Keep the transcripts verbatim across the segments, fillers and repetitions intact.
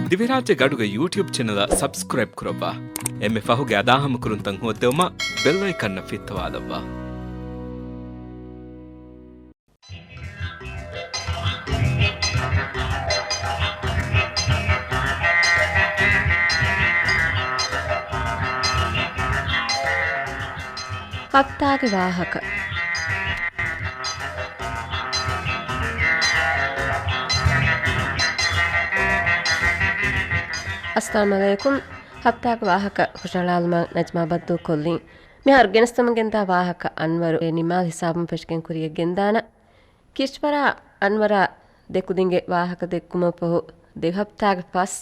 ދިވެހިރާއްޖޭގެ އަޑުގެ ޔޫޓިއުބް ޗެނަލަށް ސަބްސްކްރައިބް ކުރައްވާ. އެންމެ ފަހުގެ އަދާހަމަކުރުންތައް ހޯއްދެވުމަށް ބެލް އައިކަންއަށް ފިއްތަވާލައްވާ. ހަފްތާގެ ވާހަކަ. އައްސަލާމު ޢަލައިކުމް. ހަފްތާގެ ވާހަކަ ހުށަހަޅާލުމަށް ނަޖްމާ ބައްދޫ ކޮށްލިން. މިހާރު ގެނެސްދެމުން ގެންދާ ވާހަކަ އަންވަރު އެ ނިމާލް ހިސާބުން ފެށިގެން ކުރިޔަށް ގެންދާނަން. ކިޝްވަރާ އަންވަރާ ދެކުދިންގެ ވާހަކަ ދެއްކުމަށްފަހު ދެ ހަފްތާގެ ފަސް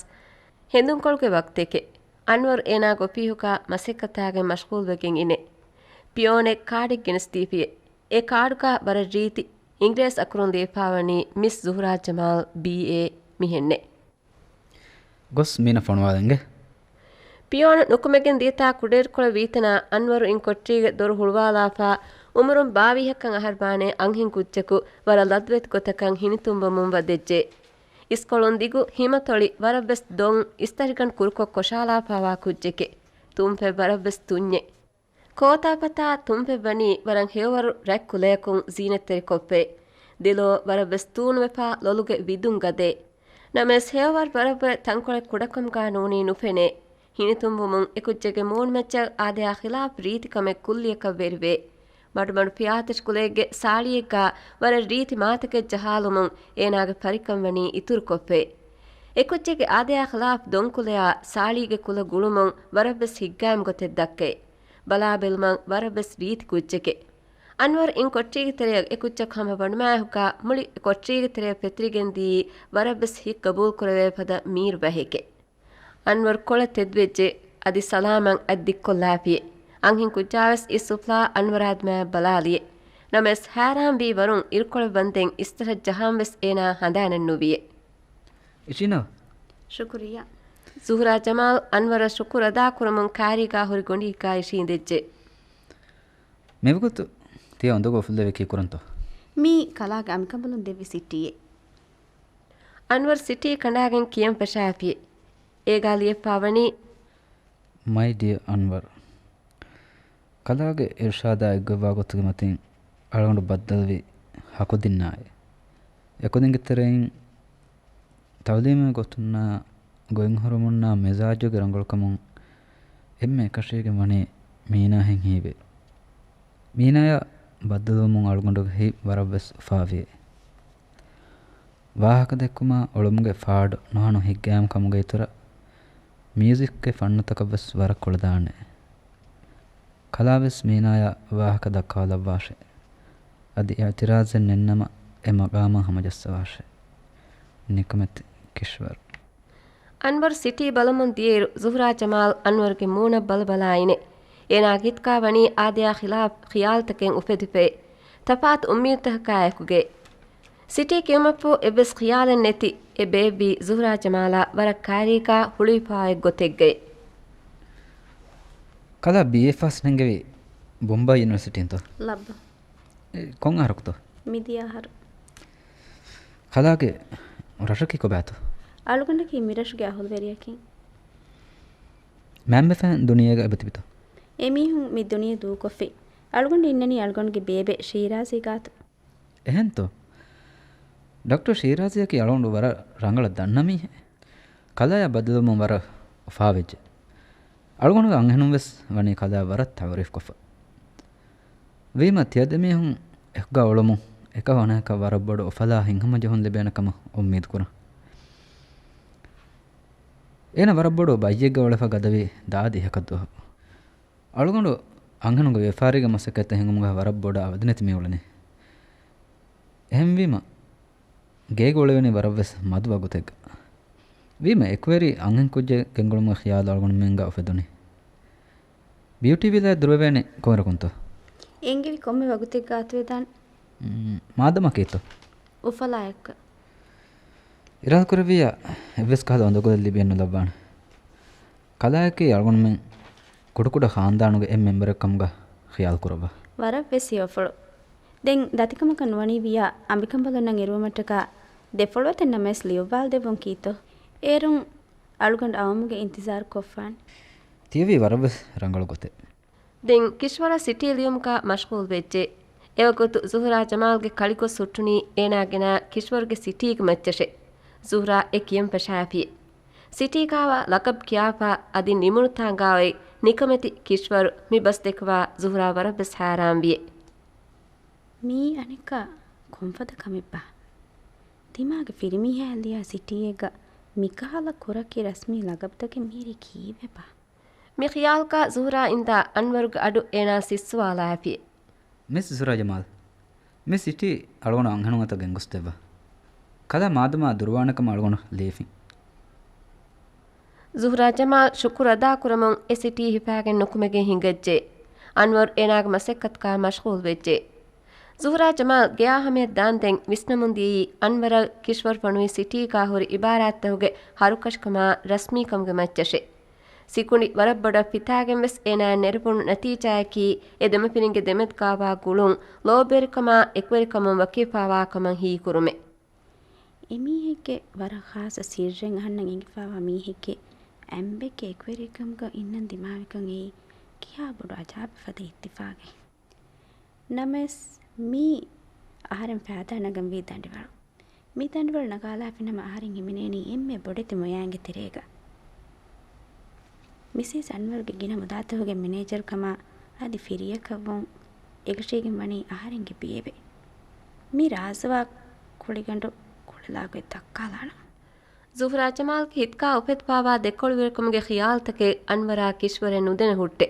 ހެނދުންކޮޅުގެ ވަގުތެކެ، އަންވަރު އޭނާގެ އޮފީހުގަ މަސައްކަތާގެން މަޝްޣޫލްވެގެން އިނެ. ޕިއޯނެއް ކާޑެއް ގެނެސްދީފިއެ. އެ ކާޑުގަ ވަރަށް ރީތި އިނގިރޭސި އަކުރުން ލިޔެފާވަނީ މިސް ޒުހުރާ ޖަމާލް ބީ އޭ މިހެންނެ. ގޮސް މީނަ ފޮނުވާލަންގެ. ޕިއޯނު ނުކުމެގެން ދިޔަތާ ކުޑައިރުކޮޅެއް ވީތަނާ އަންވަރު އިން ކޮޓަރީގެ ދޮރު ހުޅުވާލާފާ، އުމުރުން ބާވީހަކަށް އަހަރުވާނޭ އަންހެން ކުއްޖަކު ވަރަށް ލަދުވެތި ގޮތަކަށް ހިނިތުންވަމުން ވަދެއްޖެ. އިސްކޮޅުން ދިގު ހިމަތޮޅި ވަރަށްވެސް ދޮން އިސްތަށިގަނޑު ކުރުކޮށް ކޮށާލާފާވާ ކުއްޖެކެ. ތުންފަތް ވަރަށްވެސް ތުންޏެ. ކޯތާފަތާ ތުންފަތް ވަނީ ވަރަށް ހެޔޮވަރު ރަތް ކުލަޔަކުން ޒީނަތްތެރިކޮށްފައި. ދެލޯ ވަރަށްވެސް ތޫނުވެފާ ލޮލުގެ ވިދުން ގަދައެ. ނަމަވެސް ހެޔޮވަރު ވަރަށްވެ ތަންކޮޅެއް ކުޑަކަމުގާ ނޫނީ ނުފެނޭ. ހިނިތުންވުމުން އެކުއްޖެއްގެ މޫނުމައްޗަށް އާދަޔާ ޚިލާފް ރީތިކަމެއް ކުއްލިއަކަށް ވެރިވޭ. މަޑުމަޑު ފިޔާތަށި ކުލައެއްގެ ސާޅީއެއްގާ ވަރަށް ރީތި މާތަކެއް ޖަހާލުމުން އޭނާގެ ފަރިކަން ވަނީ އިތުރުކޮށްފައި. އެކުއްޖެއްގެ އާދަޔާ ޚިލާފް ދޮންކުލަޔާ ސާޅީގެ ކުލަ ގުޅުމުން ވަރަށްވެސް ހިތްގައިމު ގޮތެއް ދައްކައި. ބަލާބެލުމަށް ވަރަށްވެސް ރީތި ކުއްޖެކެ. އަންވަރު އިން ކޮޓަރީގެ ތެރެއަށް އެކުއްޖަކު ހަމަ ވަނުމާއެކުގާ މުޅި ކޮޓަރީގެ ތެރެއަށް ފެތުރިގެން ދިޔީ ވަރަށްވެސް ހިތް ގަބޫލު ކުރެވޭ ފަދަ މީރު ބަހެކެ. އަންވަރު ކޮޅަށް ތެދުވެއްޖެ. އަދި ސަލާމަށް އަތް ދިއްކޮށްލާފިއެ. އަންހެން ކުއްޖާވެސް އިސްއުފުލާ އަންވަރާ ދިމާއަށް ބަލާލިއެ. ނަމަވެސް ހައިރާންވީ ވަރުން އިރުކޮޅެއް ވަންދެން އިސްތަށަށް ޖަހާންވެސް އޭނާ ހަނދާނެއް ނުވިއެ. އިށީނަ؟ ޝުކުރިއްޔާ. ޒުހުރާ ޖަމާލް އަންވަރަށް ޝުކުރު އަދާކުރަމުން ކާރީގާ ހުރި ގޮނޑީގާ އިށީނދެއްޖެ. މިވަގުތު ތިޔަ އުނދަގޫ އުފުއްލެވި ކީކުރަންތޯ؟ މީ ކަލާގެ އަނބިކަނބަލުން ދެއްވި ސިޓީއެއް. އަންވަރު ސިޓީ ކަނޑާގެން ކިޔަން ފަށާފި. އޭގާ ލިޔެފާވަނީ. މައި ޑިއަ އަންވަރު. ކަލާގެ އިރުޝާދާ އެއްގޮތްވާ ގޮތުގެ މަތިން އަޅުގަނޑު ބައްދަލުވީ ހަކުދިންނާއި. އެކުދިންގެ ތެރެއިން ތައުލީމީ ގޮތުންނާ ގޮތްހުރުމުންނާ މިޒާޖުގެ ރަނގަޅުކަމުން އެންމެ އެކަށީގެން ވަނީ މީނާހެން ހީވޭ. މީނާޔާ ބައްދަލުވުމުން އަޅުގަނޑުގެ ހިތް ވަރަށްވެސް އުފާވިއޭ. ވާހަކަ ދެއްކުމާ އުޅުމުގެ ފާޑު ނުހަނު ހިތްގައިމު ކަމުގެ އިތުރަށް މިއުޒިކްގެ ފަންނުތަކަށްވެސް ވަރަށް ކޮޅަދާނެ. ކަލާވެސް މީނާޔާ ވާހަކަ ދައްކާލައްވާށެ. އަދި އިއުތިރާޒެއް ނެތްނަމަ އެ މަގާމަށް ހަމަޖައްސަވާށެ. ނިކަމެތި ކިޝްވަރު. އަންވަރު ސިޓީ ބަލަމުން ދިޔައިރު ޒުހުރާ ޖަމާލް އަންވަރުގެ މޫނަށް ބަލަބަލާ އިނެ. އޭނާގެ ހިތުގާ ވަނީ އާދަޔާ ޚިލާފް ޚިޔާލުތަކެއް އުފެދިފައި. ތަފާތު އުއްމީދުތަކަކާއެކުގައި. ސިޓީ ކިޔުމަށްފަހު އެއްވެސް ޚިޔާލެއް ނެތި އެ ބޭއްވީ ޒުހުރާ ޖަމާލާ ވަރަށް ކާރީގާ ހުޅުވިފާ އޮތް ގޮތެއްގައި. ކަލާ ބީއޭ ފާސް ނެންގެވީ ބޮމްބާއި ޔުނިވަރސިޓީންތޯ؟ ލައްބަ. އެ، ކޮން އަހަރަކުތޯ؟ މިދިޔަ އަހަރު. ކަލާގެ ރަށަކީ ކޮބާތޯ؟ އަޅުގަނޑަކީ މިރަށުގެ އަހުލުވެރިޔަކީ. މައިންބަފައިން ދުނިޔޭގަ އެބަތިބިތޯ؟ އެމީހުން މި ދުނިޔެ ދޫކޮށްފި. އަޅުގަނޑު އިންނަނީ އަޅުގަނޑުގެ ބޭބެ ޝީރާޒީ ގާތު. އެހެންތޯ؟ ޑޮކްޓަރ ޝީރާޒީއަކީ އަޅުގަނޑު ވަރަށް ރަނގަޅަށް ދަންނަ މީހެއް. ކަލާޔާ ބައްދަލުވުމުން ވަރަށް އުފާވެއްޖެ. އަޅުގަނޑުގެ އަންހެނުން ވެސް ވަނީ ކަލާ ވަރަށް ތައުރީފްކޮށްފަ. ވީމަ ތިޔަ ދެމީހުން އެކުގަ އުޅުމުން އެކަހަލަ އަނެކަކަށް ވަރަށް ބޮޑު އުފަލާ ހިތްހަމަޖެހުން ލިބޭނެ ކަމަށް އުއްމީދު ކުރަން. އޭނަ ވަރަށް ބޮޑު ބައްޔެއްގަ އުޅެފަ ގަދަވީ ދާދިހަކަށް ދުވަހު. އަޅުގަނޑު އަންހެނުންގެ ވިޔަފާރީގެ މަސައްކަތްތައް ހިނގުމުގަ ވަރަށް ބޮޑަށް އަވަދިނެތި މި އުޅެނީ. އެހެންވީމަ، ގޭގަ އުޅެވެނީ ވަރަށްވެސް މަދު ވަގުތެއްގަ. ވީމަ އެކުވެރި އަންހެން ކުއްޖެއް ގެންގުޅުމުގެ ޚިޔާލު އަޅުގަނޑުމެންގަ އުފެދުނީ. ބިޔޫޓީވިލާއަށް ދުރުވެވޭނެ ކޮންއިރަކުންތޯ؟ އެނގެވި ކޮންމެ ވަގުތެއްގަ އަތުވެދާނެ. މް، މާދަމާ ކީއްތޯ؟ އުފަލާއެއްގަ. އިރާދަކުރެއްވިއްޔާ އެއްވެސް ކަހަލަ އުނދަގުލެއް ލިބިއެއް ނުލައްވާނެ. ކަލާޔަކީ އަޅުގަނޑުމެން ކުޑަކުޑަ ޚާންދާނުގެ އެއް މެމްބަރެއް ކަމުގަ ޚިޔާލު ކުރައްވާ. ވަރަށްވެސް ހެޔޮފުޅު. ދެން ދަތިކަމަކަށް ނުވަނީ ވިއްޔާ އަނބިކަނބަލުންނަށް އެރުވުމަށްޓަކާ ދެފޮޅުވަތެއް ނަމަވެސް ލިޔުއްވާލަދެއްވުން ކީއްތޯ؟ އޭރުން އަޅުގަނޑު އައުމުގެ އިންތިޒާރު ކޮށްފާނެ. ތިޔަވީ ވަރަށްވެސް ރަނގަޅު ގޮތެއް. ދެން ކިޝްވަރަށް ސިޓީ ލިޔުމުގަ މަޝްޣޫލް ވެއްޖެ. އެވަގުތު ޒުހުރާ ޖަމާލްގެ ކަޅިގޮސް ހުއްޓުނީ އޭނާ ގެނައި ކިޝްވަރުގެ ސިޓީގެ މައްޗަށެ. ޒުހުރާ އެ ކިޔަން ފަށާފިއެ. ސިޓީގާވާ ލަޤަބް ކިޔާފަ އަދި ނިމުނުތާނގާ އޮތް ނިކަމެތި ކިޝްވަރު މި ބަސް ދެކުވާ ޒުހުރާ ވަރަށްވެސް ހައިރާންވިއެ. މީ އަނެއްކާ ކޮންފަދަ ކަމެއްބާ؟ ތިމާގެ ފިރިމީހާ ލިޔާ ސިޓީއެއްގަ މިކަހަލަ ކުރަކި ރަސްމީ ލަޤަބްތަކެއް މިހިރީ ކީއްވެބާ؟ މި ޚިޔާލުގަ ޒުހުރާ އިންދާ އަންވަރުގެ އަޑު އޭނާ ސިއްސުވާލާފި. މިސް ޒުހުރާ ޖަމާލް، މި ސިޓީ އަޅުގަނޑު އަންހެނުން އަތަށް ގެންގޮސްދެއްވާ. ކަލާ މާދަމާ ދުރުވާނެކަމަށް އަޅުގަނޑު ލިޔެފިން. ޒުހުރާ ޖަމާލް ޝުކުރު އަދާކުރަމުން އެ ސިޓީ ހިފާގެން ނުކުމެގެން ހިނގައްޖެ. އަންވަރު އޭނާގެ މަސައްކަތުގަ މަޝްޣޫލް ވެއްޖެ. ޒުހުރާ ޖަމާލް ގެޔާ ހަމަޔަށް ދާންދެން ވިސްނަމުން ދިޔައީ އަންވަރަށް ކިޝްވަރު ފޮނުވި ސިޓީގާ ހުރި އިބާރާތްތަކުގެ ހަރުކަށިކަމާ ރަސްމީކަމުގެ މައްޗަށެ. ސިކުނޑި ވަރަށް ބޮޑަށް ފިތާގެން ވެސް އޭނާއަށް ނެރެފުނު ނަތީޖާއަކީ އެ ދެމަފިރިންގެ ދެމެދުގާވާ ގުޅުން ލޯބިވެރިކަމާ އެކުވެރިކަމުން ވަކިވެފާވާ ކަމަށް ހީކުރުމެ. އެމީހެއްގެ ވަރަށް ޚާއްޞަ ސިއްރެއް އަހަންނަށް އެނގިފާވާ މީހެއްގެ އަނބެއްގެ އެކުވެރިކަމުގަ އިންނަން ދިމާވިކަން އެއީ ކިހާ ބޮޑު އަޖާއިބެއް ފަދަ އިއްތިފާގެއް. ނަމަވެސް މީ އަހަރެން ފައިދާ ނަގަންވީ ދަނޑިވަޅު. މި ދަނޑިވަޅު ނަގާލާފިނަމަ އަހަރެން ހިމެނޭނީ އެންމެ ބޮޑެތި މޮޔައިންގެ ތެރޭގަ. މިސިސް އަންވަރުގެ ގިނަ މުދާތަކުގެ މެނޭޖަރުކަމާ އަދި ފިރިޔަކަށްވުން އެކަށީގެން ވަނީ އަހަރެންގެ ބިއެވެ. މި ރާޒުވާ ކުޅިގަނޑު ކުޅެލާގޮތް ދައްކާލާނަން. ޒުހުރާ ޖަމާލްގެ ހިތުގާ އުފެދިފާވާ ދެކޮޅުވެރިކަމުގެ ޚިޔާލުތަކެއް އަންވަރާ ކިޝްވަރެއް ނުދެނެ ހުއްޓެ.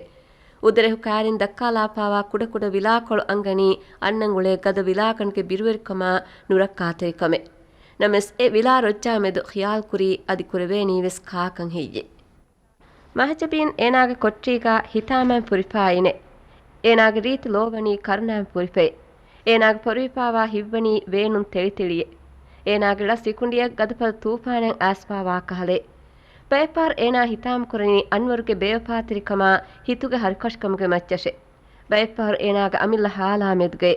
އުދަރެހު ކާރިން ދައްކާލާފާވާ ކުޑަކުޑަ ވިލާކޮޅު އަންގަނީ އަންނަން އުޅޭ ގަދަ ވިލާގަނޑުގެ ބިރުވެރިކަމާ ނުރައްކާތެރިކަމެއް. ނަމަވެސް އެ ވިލާ ރޮއްޖާ މެދު ޚިޔާލުކުރީ އަދި ކުރެވޭނީވެސް ކާކަން ހެއްޔެ؟ މަހެޖަބީން އޭނާގެ ކޮޓަރީގާ ހިތާމައިން ފުރިފާ އިނެ. އޭނާގެ ރީތި ލޯވަނީ ކަރުނައިން ފުރިފައި. އޭނާގެ ފޮރުވިފާވާ ހިތްވަނީ ވޭނުން ތެޅިތެޅިއެ. އޭނާގެ ޅަ ސިކުނޑިއަށް ގަދަފަދަ ތޫފާނެއް އައިސްފާވާ ކަހަލައެ. ބައެއްފަހަރު އޭނާ ހިތާމަކުރަނީ އަންވަރުގެ ބޭވަފާތެރިކަމާ ހިތުގެ ހަރުކަށިކަމުގެ މައްޗަށެ. ބައެއްފަހަރު އޭނާގެ އަމިއްލަ ހާލާ މެދުގައެ.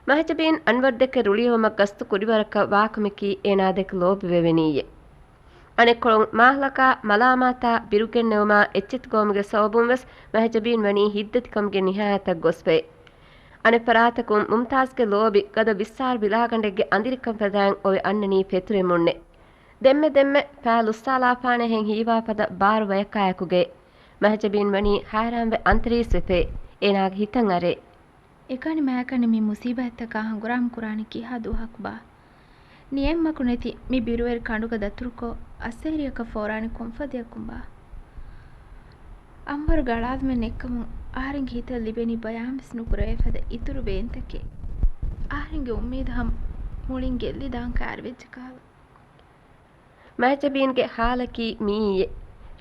މަހެޖަބީން އަންވަރު ދެކެ ރުޅިއެޅުމަށް ގަސްތު ކުރިވަރަކަށް ވާކަމަކީ އޭނާ ދެކެ ލޯބިވެވެނީއެ. އަނެއްކޮޅުން މާހަލަކާ މަލާމާތާ ބިރުގެންނެވުމާ އެއްޗެތި ގޮވުމުގެ ސަބަބުން ވެސް މަހެޖަބީން ވަނީ ހިތްދަތިކަމުގެ ނިހާޔަތަށް ގޮސްފައި. އަނެއް ފަރާތަކުން މުމްތާޒްގެ ލޯބި ގަދަ ވިއްސާރު ވިލާގަނޑެއްގެ އަނދިރިކަން ފަދައިން އޮވެ އަންނަނީ ފެތުރެމުންނެ. ދެންމެ ދެންމެ ފައި ލުއްސާލާފާނެހެން ހީވާ ފަދަ ބާރު ވަޔަކާއެކުގައި. މަހެޖަބީން ވަނީ ހައިރާންވެ އަންތަރީސް ވެފައި. އޭނާގެ ހިތަށް އަރައި. އެކަނި މައިކަނި މި މުސީބާތްތަކާ ހަނގުރާމަ ކުރާނީ ކިހާ ދުވަހަކުބާ؟ ނިޔަމަކު ނެތި މި ބިރުވެރި ކަނޑުގަ ދަތުރުކޮށް އައްސޭރިއަކަށް ފޯރާނީ ކޮންފަދަޔަކުންބާ؟ އަންވަރުގެ އަޅާލުމެއް ނެތްކަމުން އަހަރެންގެ ހިތަށް ލިބެނީ ބަޔާންވެސް ނުކުރެވޭ ފަދަ އިތުރު ވޭންތަކެއް. އަހަރެންގެ އުއްމީދު ހަމަ މުޅިން ގެއްލިދާން ކައިރިވެއްޖެ ކަހަލަ. މަހެޖަބީންގެ ހާލަކީ މިއީއޭ.